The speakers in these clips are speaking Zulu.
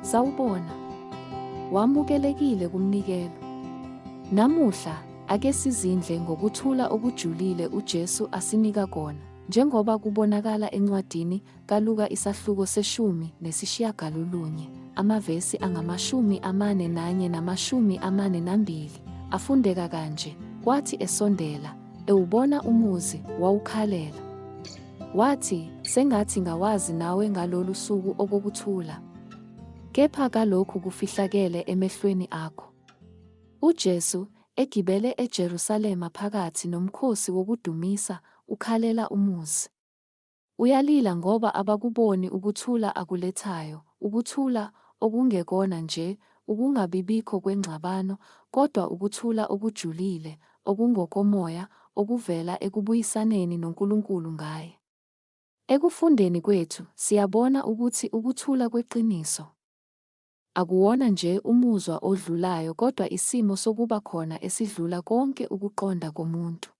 Sawubona. Wamukelekile kumnikelo. Namuhla, ake sizindle ngokuthula okujulile uJesu asinika kona, njengoba kubonakala encwadini kaLuka isahluko seshumi nesishiyagalolunye, amavesi angamashumi amane nanye namashumi amane nambili, afundeka kanje, Kwathi esondela, ewubona umuzi, wawukhalela. Wathi, Sengathi ngawazi nawe ngalolu suku okokuthula. Kepha kalokhu kufihlakele emehlweni akho. UJesu, egibele eJerusalema phakathi nomkhosi wokudumisa, ukhalela umuzi. Uyalila ngoba abakuboni ukuthula akulethayo, ukuthula okungekona nje ukungabibikho kwengxabano, kodwa ukuthula okujulile, okungokomoya, okuvela ekubuyisaneni noNkulunkulu ngaye. Ekufundeni kwethu, siyabona ukuthi ukuthula kweqiniso akuwona nje umuzwa odlulayo kodwa isimo sokuba khona esidlula konke ukuqonda komuntu.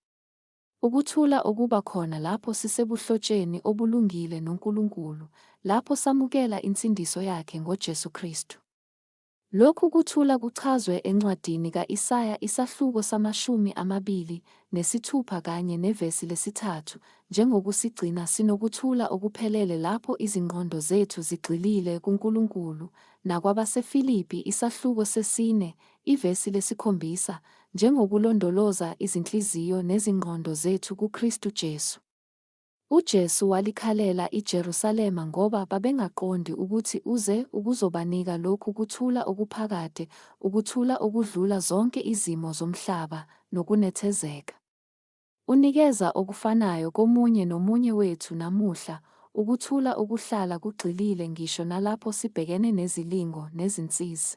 Ukuthula okuba khona lapho sisebuhlotsheni obulungile noNkulunkulu, lapho samukela insindiso yakhe ngoJesu Kristu. Lokhu kuthula kuchazwe encwadini ka-Isaya isahluko samashumi amabili nesithupha kanye nevesi lesithathu njengokusigcina sinokuthula okuphelele lapho izingqondo zethu zigxilile kuNkulunkulu, nakwabaseFilipi isahluko sesine ivesi lesikhombisa njengokulondoloza izinhliziyo nezingqondo zethu kuKristu Jesu. UJesu walikhalela iJerusalema ngoba babengaqondi ukuthi uze ukuzobanika lokhu kuthula okuphakade, ukuthula okudlula zonke izimo zomhlaba nokunethezeka. Unikeza okufanayo komunye nomunye wethu namuhla, ukuthula okuhlala kugxilile ngisho nalapho sibhekene nezilingo nezinsizi.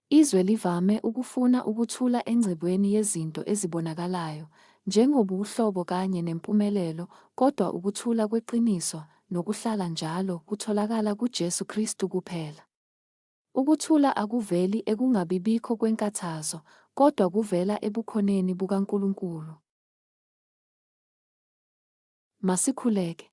Izwe livame ukufuna ukuthula engcebweni yezinto ezibonakalayo, njengobuhlobo kanye nempumelelo, kodwa ukuthula kweqiniso nokuhlala njalo kutholakala kuJesu Kristu kuphela. Ukuthula akuveli ekungabibikho kwenkathazo, kodwa kuvela ebukhoneni bukaNkulunkulu. Masikhuleke.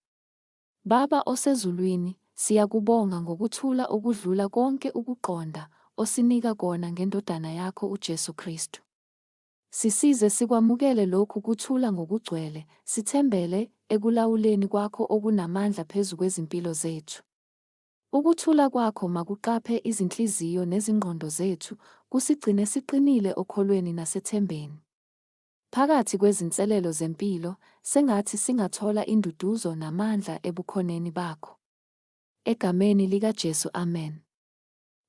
Baba oseZulwini, siyakubonga ngokuthula okudlula konke ukuqonda osinika kona ngeNdodana yakho uJesu Kristu. Sisize sikwamukele lokhu kuthula ngokugcwele, sithembele ekulawuleni kwakho okunamandla phezu kwezimpilo zethu. Ukuthula kwakho makuqaphe izinhliziyo nezingqondo zethu, kusigcine siqinile okholweni nasethembeni. Phakathi kwezinselelo zempilo, sengathi singathola induduzo namandla ebukhoneni bakho. Egameni likaJesu Amen.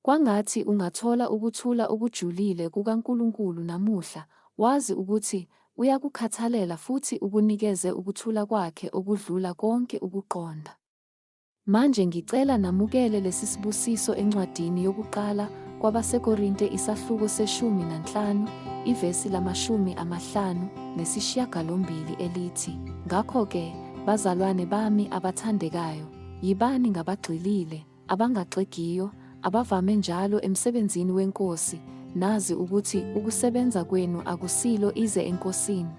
Kwangathi ungathola ukuthula okujulile kukaNkulunkulu namuhla, wazi ukuthi uyakukhathalela futhi ukunikeze ukuthula kwakhe okudlula konke ukuqonda. Manje ngicela namukele lesisibusiso encwadini yokuqala kwabaseKorinte isahluko seshumi nanhlanu ivesi lamashumi amahlanu nesishiyagalombili elithi, Ngakho-ke, bazalwane bami abathandekayo, yibani ngabagxilile, abangaxegiyo, abavame njalo emsebenzini weNkosi, nazi ukuthi ukusebenza kwenu akusilo ize eNkosini.